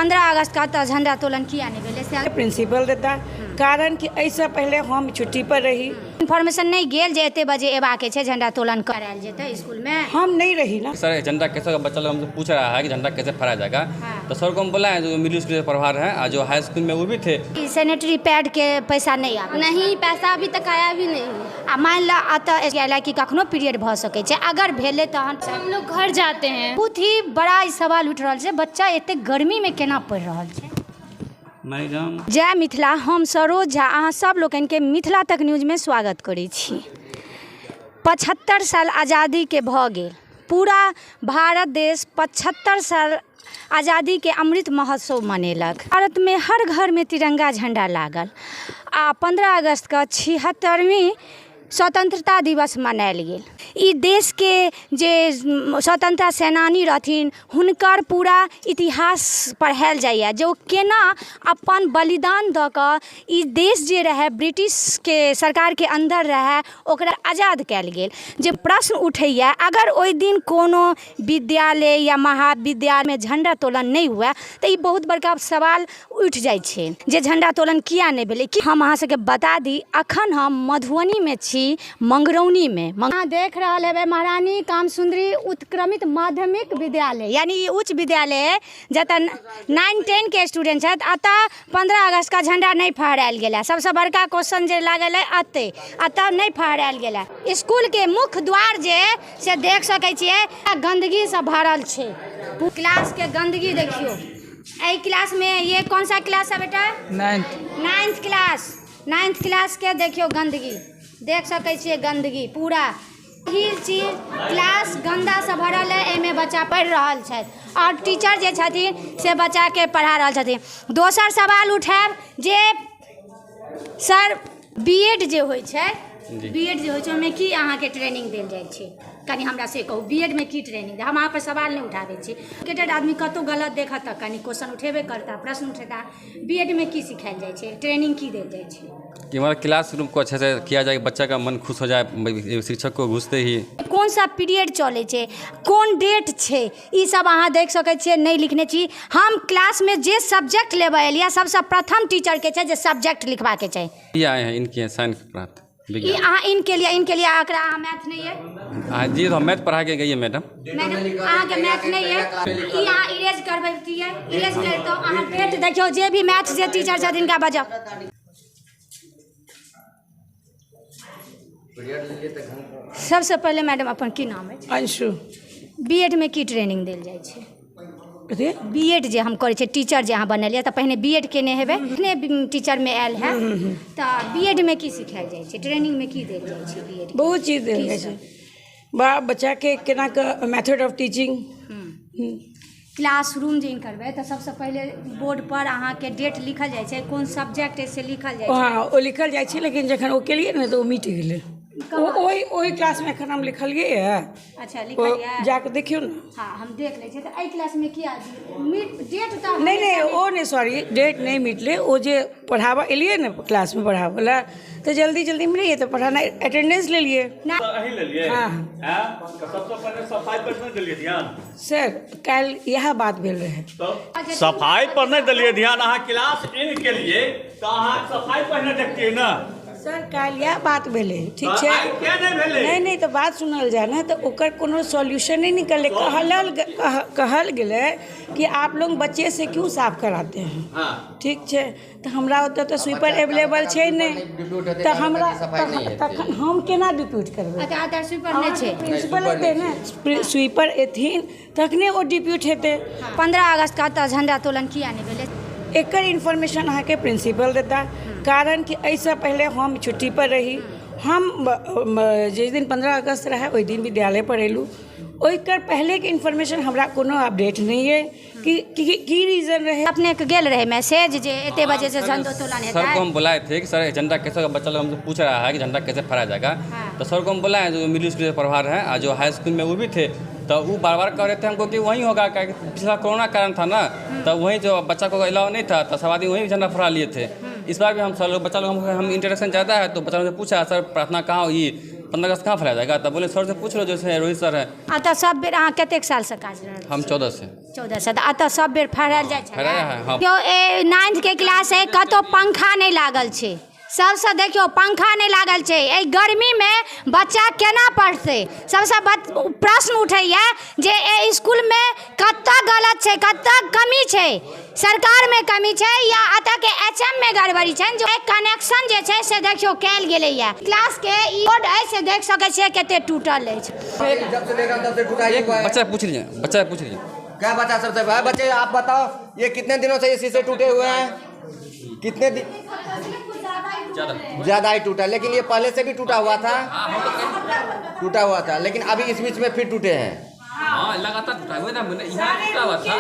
15 अगस्त का तऽ झंडा तोलन किया नहि भेलै से प्रिंसिपल देता, कारण कि एहिसँ पहिले हम छुट्टी पर रही। इन्फॉर्मेशन नहि गेल जे एते बजे एबाके छै, झंडा तोलन करायल जेतै स्कूलमे? हम नहि रही ना। सर, झंडा कैसे, बच्चा लोग हमसे पूछ रहा है कि झंडा कैसे फहराया जाएगा। हाँ। तो सर को हम बोला है, जो मिडिल स्कूल के प्रभार है और जो हाई स्कूल में वो भी थे। ई सैनिटरी पैड के पैसा नहि आबै? नहीं, पैसा अभी तक आया भी नहीं। आ मानि लऽ एतऽ एल कि कखनो पीरियड भऽ सकै छै, अगर भेलै तहन? हम लोग घर जाते हैं। बहुत ही बड़ा ई सवाल उठि रहल छै, बच्चा एते गर्मीमे केना पढ़ि रहल छै? मैडम। जय मिथिला। हम सरोज झा अहाँ सब लोकनिके मिथिला तक न्यूजमे स्वागत करै छी। 75 साल आजादीके भऽ गेल। पूरा भारत देश 75 साल आजादीके अमृत महोत्सव मनेलक। भारतमे हर घरमे तिरंगा झण्डा लागल आ 15 अगस्तके 76वीं स्वतंत्रता दिवस मनायल गेल। ई देशके जे स्वतंत्रता सेनानी रहथिन, हुनकर पूरा इतिहास पढ़ायल जाइए जे ओ केना अपन बलिदान दऽ कऽ ई देश जे रहै, ब्रिटिशके सरकारके अन्दर रहै, ओकरा आजाद कयल गेल। जे प्रश्न उठैए, अगर ओहि दिन कोनो विद्यालय या महाविद्यालयमे झण्डा तोलन नहि हुए तऽ ई बहुत बड़का सवाल उठि जाइ छै जे झण्डा तोलन किया नहि भेलै। कि हम अहाँ सबके बता दी, अखन हम मधुबनीमे छी, मंगरौनीमे। अहाँ देख रहल हेबै महारानी कामसुंदरी उत्क्रमित माध्यमिक विद्यालय, यानी ई उच्च विद्यालय अइ जतऽ 9 10के स्टूडेंट छथि। एतऽ 15 अगस्तके झण्डा नहि फहरायल गेल है। सबसँ बड़का क्वेश्चन जे लागल है, एतऽ नहि फहरायल गेल है। स्कूलके मुख्य द्वार जे अइ से देख सकै छियै, गन्दगीसँ भरल छै। क्लासके गन्दगी देखियौ। एहि क्लासमे, ये कौन सा क्लास है बेटा? नाइन्थ। Ninth class. नाइन्थ क्लासके देखियौ, गन्दगी देख सकै छियै। गन्दगी पूरा पहिल चीज, क्लास गन्दासँ भरल है। एहिमे बच्चा पढ़ि रहल छथि आओर टीचर जे छथिन से बच्चाके पढ़ा रहल छथिन। दोसर सवाल उठायब जे सर, बीएड जे होइ छै, बीएड जे होइ छै, ओहिमे की अहाँके ट्रेनिंग देल जाइ छै? कनि हमरा से कहू, बीएडमे की ट्रेनिंग? हम अहाँ पर सवाल नहि उठाबै छी। एजुकेटेड आदमी कतहु गलत देखत तऽ कनि क्वेश्चन उठेबे करता, प्रश्न उठेता। बीएडमे की सिखायल जाइ छै? ट्रेनिंग की देल जाइ छै? कि हमारा क्लास रूम को अच्छे से किया जाए, बच्चा का मन खुश हो जाए शिक्षक को घुसते ही। कोन सा पीरियड चलै छै, कोन डेट छै, ई सब अहाँ देख सकै छियै, नहि लिखने छी हम। क्लासमे जे सब्जेक्ट लेबऽ एलियै, सबसँ प्रथम टीचरके छै जे सब्जेक्ट लिखबाके छै। ये आए हैं, इनके साइन प्राप्त ई विज्ञान। अहाँ इनके लिए, इनके लिए एकरा अहाँ मैथ नहि अइ? हाँ जी, तो हम मैथ पढ़ा के गई है मैडम। मैडम, अहाँके मैथ नहि अइ। ई अहाँ इरेज करबैतियै, इरेज करितहुँ अहाँ। डेट देखियौ। जे भी मैथ जे टीचर छथिन, हिनका बजाउ। सबसँ पहिले मैडम, अपन की नाम अछि? अंशु। बीएडमे की ट्रेनिंग देल जाइ छै? कथी? बीएड जे हम करै छियै, टीचर जे अहाँ बनेलियै तऽ पहिने बीएड केने हेबै, अपने टीचरमे आयल है, तऽ बीएडमे की सिखायल जाइ छै? ट्रेनिंगमे की देल जाइ छै बीएड? बहुत चीज देल जाइ छै बा बच्चाके केना कऽ मेथड ऑफ टीचिंग। क्लासरूम जे करबै तऽ सबसँ पहिले बोर्ड पर अहाँके डेट लिखल जाइ छै, कोन सब्जेक्ट है से लिखल जाइ छै? हँ, ओ लिखल जाइ छै, लेकिन जखन ओ केलियै ने तऽ ओ मिट गेलै। ओ ओहि ओहि क्लासमे एखन हम लिखलियै हए। अच्छा। ओ लिखलियै? जाकऽ देखियौ ने। हँ, हम देख लै छियै। तऽ एहि क्लासमे किया मिट डेट तऽ? नहि नहि, ओ नहि, सॉरी, डेट नहि मिटलै। ओ जे पढ़ाबऽ एलियै ने क्लासमे पढ़ाबऽ लए, तऽ जल्दी जल्दीमे रहियै तऽ पढ़ानाइ, अटेंडेंस लेलियै। अहीं लेलियै? हँ। आँय, तऽ सबसँ पहिने सफाइ पर नहि देलियै ध्यान? सर, काल्हि इएह बात भेल रहै। तब सफाइ पर नहि देलियै ध्यान। अहाँ क्लास इन केलियै तऽ अहाँ सफाइ पहिने देखतियै ने। सर, काल्हि इएह बात भेलै, ठीक छै? आइ किया नहि भेलै? नहि नहि, तऽ बात सुनल जाय ने, तऽ ओकर कोनो सॉल्यूशन नहि निकललै। कहल गेलै कि आप लोग बच्चे से क्यों साफ कराते हैं? ठीक छै, तऽ हमरा ओतऽ तऽ स्वीपर एवेलेबल छै नहि, तऽ हमरा तखन हम केना डिप्यूट करबै? अच्छा, एतऽ स्वीपर नहि छै? प्रिंसिपल एतै ने, स्वीपर एथिन तखने ओ डिप्यूट हेतै। 15 अगस्त का तऽ झंडा तोलन किया नहि भेलै? एकर इन्फॉर्मेशन अहाँके प्रिंसिपल देता, कारण कि एहिसँ पहिले हम छुट्टी पर रही। हम जाहि दिन 15 अगस्त रहै, ओहि दिन विद्यालय पर एलहुँ। ओहिकर पहिलेके इन्फॉर्मेशन हमरा कोनो अपडेट नहि अइ कि की की रीजन रहै। अपने के गेल रहे मैसेज जे एते बजे से झंडो तोलन सर हेतै? को हम बुलाए थे कि सर, झंडा कैसे, बच्चा लोग हमसे पूछ रहा है कि झंडा कैसे फहराया जाएगा। तो सर को हम बोलाए, जो मिडिल स्कूल के प्रभार हैं और जो हाई स्कूल में वो भी थे, तो वो बार बार कह रहे थे हमको कि वहीं होगा। क्या कि पिछला कोरोना कारण था ना, तो वहीं जो बच्चा को अलाउ नहीं था, तो सब आदमी वहीं झंडा फहरा लिए थे। इस बार भी हम सर लोग, बच्चा लोग, हम इंटरेक्शन ज़्यादा है, तो बच्चा लोग से पूछा, सर, प्रार्थना कहाँ हुई? 15 अगस्त कहाँ फहराया जाएगा? तब बोले सर से पूछ लो, जैसे रोहित सर है। एतऽ सब बेर अहाँ कतेक सालसँ काज रहल? हम 14 से। 14 से। तऽ एतऽ सब बेर फहरायल जाइ छै? फहराया है, हाँ। देखियौ, ए नाइन्थके क्लास है, कतहु पंखा नहि लागल छै। सबसँ देखियौ, पंखा नहि लागल छै। एहि गर्मीमे बच्चा केना पढ़तै? सबसँ प्रश्न उठैया जे एहि इसकुलमे कतऽ गलत छै, कतऽ कमी छै? सरकारमे कमी छै या एतऽके एच एम मे गड़बड़ी छनि? जे कनेक्शन जे छै से देखियौ कयल गेलैया। क्लासके ई बोर्ड अछि से देख सकै छियै कते टूटल अछि। जब से देखा तब से टूटा ही एक हुआ है। बच्चा पूछ लीजिए, बच्चा पूछ लीजिए। क्या बच्चा सबसे भाई, बच्चे आप बताओ, ये कितने दिनों से ये शीशे टूटे हुए हैं? कितने दिन? ज़्यादा। ज्यादा ही टूटा, लेकिन ये पहले से भी टूटा हुआ था, टूटा हुआ था, लेकिन अभी इस बीच में फिर टूटे हैं। हाँ, लगातार टूटा हुआ है ना, मैंने यहाँ टूटा हुआ था।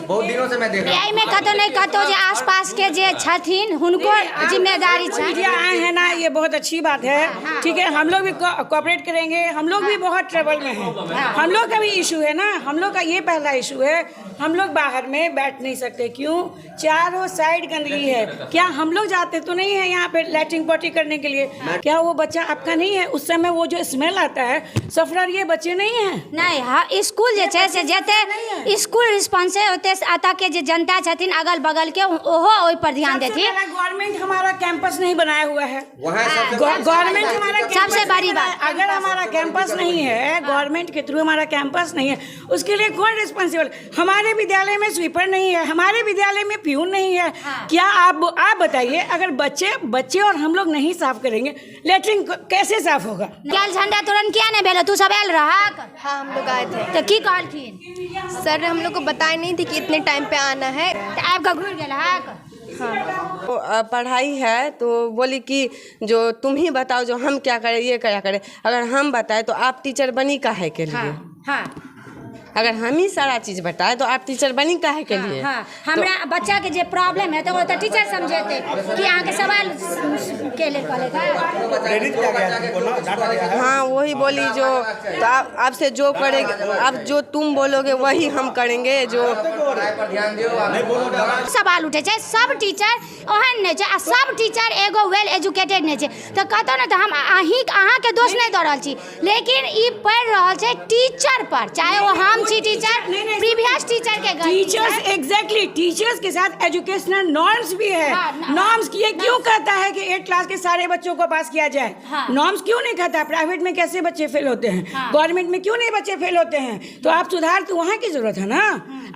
बहुत दिनों से मैं देख रहा हूँ। एहिमे कतौ नहि कतौ जे आसपासके जे छथिन हुनको जिम्मेदारी छनि। मीडिया आए हैं ना, ये बहुत अच्छी बात है। ठीक है, हम लोग भी कोऑपरेट करेंगे। हम लोग भी बहुत ट्रबल में हैं। हम लोग का भी इशू है ना। हम लोग का ये पहला इशू है, हम लोग बाहर में बैठ नहीं सकते। क्यों? चारों साइड गंदगी है। क्या हम लोग जाते तो नहीं है यहाँ पे लैट्रिन पॉटी करने के लिए? क्या वो बच्चा आपका नहीं है? उस समय वो जो स्मेल आता है, सफरर ये बच्चे नहीं हैं? नहि, हाँ, इसकुल जे छै से जते इसकुल रिस्पॉन्स है ओते एतऽके जे जनता छथिन अगल बगलके, ओहो ओहि पर ध्यान सबसे देथिन। पहला, गवर्नमेंट हमारा कैंपस नहीं बनाया हुआ है। वहाँ सबसे गवर्नमेंट हमारा सबसे कैंपस बड़ी नहीं बात। बनाया। अगर हमारा कैंपस नहीं है, गवर्नमेंट के थ्रू हमारा कैंपस नहीं है, उसके लिए कौन रिस्पॉन्सिबल? हमारे विद्यालय में स्वीपर नहीं है, हमारे विद्यालय में प्यून नहीं है। क्या आप बताइए, अगर बच्चे बच्चे और हम लोग नहीं साफ करेंगे, लेटरिन कैसे साफ होगा? काल्हि झंडा तोलन किया नहि भेल? तू सब आयल रहक? हाँ, हम लोग आए थे। तऽ की कहलखिन? सर हम लोग को बताए नहीं थे कि इतने टाइम पे आना है। तऽ आबि कऽ घुरि गेल हक? वो, पढ़ाई है तो बोली कि जो तुम ही बताओ जो हम क्या करें, ये क्या करें। अगर हम बताएं तो आप टीचर बनी काहे के लिए? अगर हम ही सारा चीज़ बताएं तो आप टीचर बनी काहे के लिए? हाँ, हमरा बच्चाके जे प्रॉब्लम है तऽ ओ तऽ टीचर समझेतै कि अहाँके सवाल के लेल कहलक। हाँ, वही बोली जो तो आप आपसे जो करेंगे, आप जो तुम बोलोगे वही हम करेंगे जो। पढ़ाई पर ध्यान दियो आप। सवाल उठै छै, सब टीचर ओहन नहि छै आ सब टीचर एगो वेल एजुकेटेड नहि छै। तऽ कतौ ने तऽ हम अहीं अहाँके दोष नहि दऽ रहल छी, लेकिन ई पड़ि रहल छै टीचर पर, चाहे ओ हम छी टीचर, प्रीवियस टीचर के गलती टीचर्स छै। एग्जैक्टली, टीचर्स के साथ एजुकेशनल नॉर्म्स भी है। नॉर्म्स ये क्यों कहता है कि एट क्लास के सारे बच्चों को पास किया जाए? नॉर्म्स क्यों नहीं कहता? प्राइवेट में कैसे बच्चे फेल होते हैं? गवर्नमेंट में क्यों नहीं बच्चे फेल होते हैं? तो आप सुधार तो वहाँ की जरूरत है ना।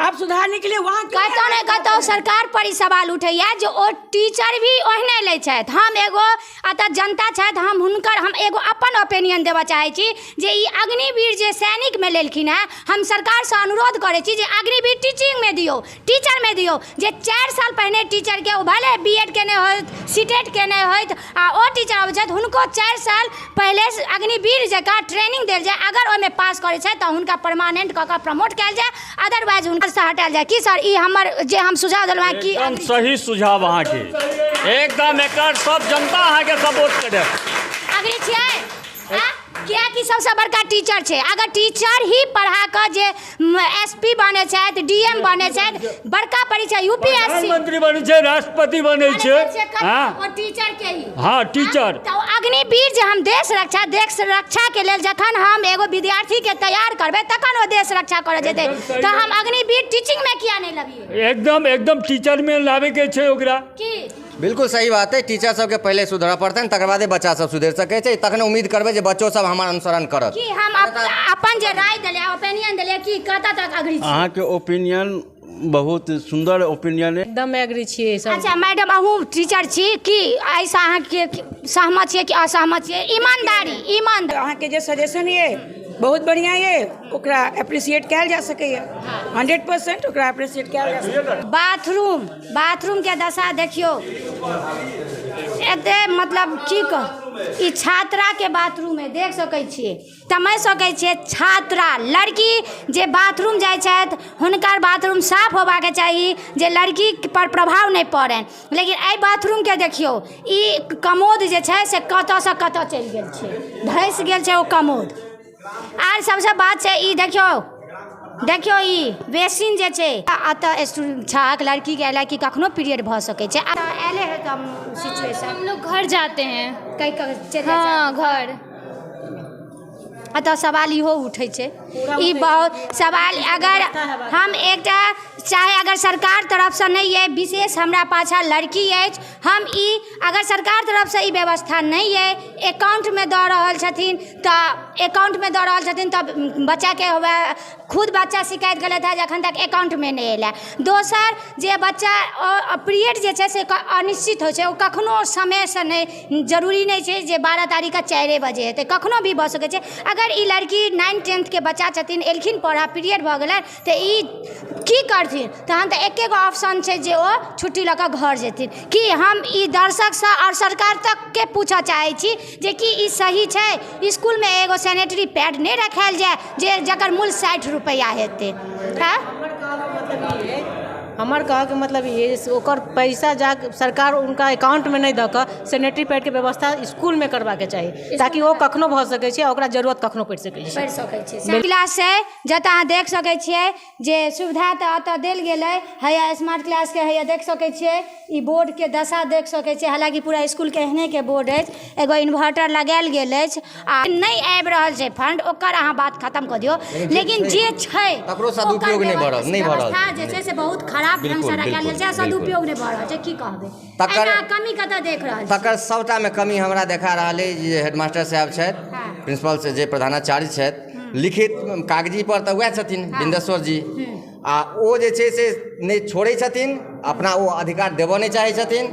आप सुधारने के लिए वहाँ क्यों कतौ ने कतौ सरकार पर ई सवाल उठैया जे ओ टीचर भी ओहने लै छथि। हम एगो एतऽ जनता छथि, हम हुनकर हम एगो अपन ओपिनियन देबऽ चाहै छी जे ई अग्निवीर जे सैनिकमे लेलखिन हेँ, हम सरकारसँ अनुरोध करै छी जे अग्निवीर टीचिंगमे दियौ, टीचरमे दियौ। जे 4 साल पहिने टीचरके, ओ भले बी एड केने होथि, सी टेट केने होथि आ ओ टीचर अबै छथि, हुनको 4 साल पहिले अग्निवीर जकाँ ट्रेनिंग देल जाय। अगर ओहिमे पास करै छथि तऽ हुनका परमानेंट कऽ कऽ प्रमोट कयल जाय, अदरवाइज हुनका हटायल जाय। की सर, ई हमर जे हम सुझाव देलहुँ हेँ कि एकदम सही सुझाव अहाँके, एकदम एकर सब जनता अहाँके सपोर्ट करत। अग्री छियै आँ? किएकि सबसँ बड़का टीचर छै। अगर टीचर ही पढ़ा कऽ जे एस पी बनै छथि, डी एम बनै छथि, बड़का परीक्षा यूपीएससी प्रधानमंत्री बनै छै, राष्ट्रपति बनै छै। हँ। ओ टीचर के ही। हाँ, टीचर। तऽ ओ अग्निवीर जे हम देश रक्षा के लेल जखन हम एगो विद्यार्थी के तैयार करबै तखन ओ देश रक्षा करऽ जेतै। एकदम सही। तऽ हम अग्निवीर टीचिंग में किया नहि लबियै? एकदम एकदम, टीचर में लाबैके छै ओकरा। की? बिल्कुल सही बात है। टीचर सबके पहिले सुधरऽ पड़तनि, तकर बादे बच्चा सब सुधरि सकै छै। तखन उम्मीद करबै जे बच्चो सब हमर अनुसरण करत। की हम अपन जे राय देलियै, ओपिनियन देलियै, की कतऽ तक अग्री छी? अहाँके ओपिनियन बहुत सुन्दर ओपिनियन अइ। एकदम एग्री छियै सब। अच्छा मैडम, अहूँ टीचर छी, की एहिसँ अहाँके सहमत छियै कि असहमत छियै? ईमानदारी, ईमानदारी। अहाँके जे सजेशन ये बहुत बढ़िआँ ये। ओकरा एप्रिसिएट कयल जा सकैए, 100% ओकरा एप्रिसिएट कयल जा सकैए। बाथरूम, बाथरूमके दशा देखियौ एते, मतलब की कह, ई छात्राके बाथरूम है, देख सकै छियै, समझ सकै छियै। छात्रा लड़की जे बाथरूम जाइ छथि, हुनकर बाथरूम साफ होबाके चाही जे लड़की पर प्रभाव नहि पड़नि, लेकिन एहि बाथरूमके देखियौ, ई कमोद जे छै से कतऽसँ कतऽ चलि गेल छै, धँसि गेल छै ओ कमोद। आर सबसँ बात छै, ई देखियौ, देखियौ, ई बेसिन जे छै। एतऽ छहक लड़कीके एला कि कखनो पीरियड भऽ सकै छै। एले है तऽ सिचुएशन हम लोग घर जाते हैं। कहि कऽ चलि जाइ। हाँ, घर। एतऽ सवाल इहो उठै छै। ई बहुत सवाल, अगर हम एकटा चाहे अगर सरकार तरफसँ नहि अइ, विशेष हमरा पाछाँ लड़की अछि, हम ई अगर सरकार तरफसँ ई व्यवस्था नहि अइ, एकाउंटमे दऽ रहल छथिन तऽ एकाउंटमे दऽ रहल छथिन तऽ बच्चाके हुए खुद बच्चा शिकायत केलथि हँ जे एखन तक एकाउंटमे नहि एलै। दोसर जे बच्चा पीरियड जे छै से अनिश्चित होइत छै, ओ कखनो समयसँ नहि, जरूरी नहि छै जे 12 तारीखके 4 बजे हेतै, कखनो भी भऽ सकैत छै। अगर ई लड़की 9 10th बच्चा छथिन, एलखिन पढ़ऽ, पीरियड भऽ गेलनि तऽ ई की करथिन? तहन तऽ एके गो ऑप्शन छै जे ओ छुट्टी लऽ कऽ घर जेथिन। कि हम ई दर्शकसँ आओर सरकार तकके पूछऽ चाहै छी जे कि ई सही छै? इसकुलमे एगो सैनिटरी पैड नहि रखायल जाय जे जकर मूल्य 60 रुपैआ हेतै? हमर कहऽके मतलब ई है जे ओकर पैसा जा सरकार उनका अकाउंटमे नहि दऽ कऽ सैनिटरी पैडके व्यवस्था इसकुलमे करबाके चाही, ताकि ओ कखनो भऽ सकै छै आ ओकरा जरूरत कखनो पड़ि सकै छै। पड़ि सकै छै। क्लास छै जतऽ अहाँ देख सकै छियै जे सुविधा तऽ एतऽ देल गेल अइ। हैया स्मार्ट क्लासके हैया देख सकै छियै, ई बोर्डके दशा देख सकै छियै। हालाँकि पूरा इसकुलके एहनेके बोर्ड अछि। एगो इन्वर्टर लगायल गेल अछि आ नहि आबि रहल छै फंड, ओकर अहाँ बात खतम कऽ दियौ, लेकिन जे छै तकरो सदुपयोग नहि भऽ रहल, नहि भऽ रहल व्यवस्था जे छै से बहुत खराब ढंगसँ राखल गेल छै, सदुपयोग नहि भऽ रहल छै। की कहबै, तकर कमी कतऽ देख रहल? तकर सबटामे कमी हमरा देखा रहल अछि जे हेडमास्टर साहब छथि, प्रिंसिपल से जे प्रधानाचार्य छथि, लिखित कागजी पर तऽ वएह छथिन बिन्देश्वर जी, आ ओ जे छै से नहि छोड़ै छथिन, अपना ओ अधिकार देबऽ नहि चाहै छथिन।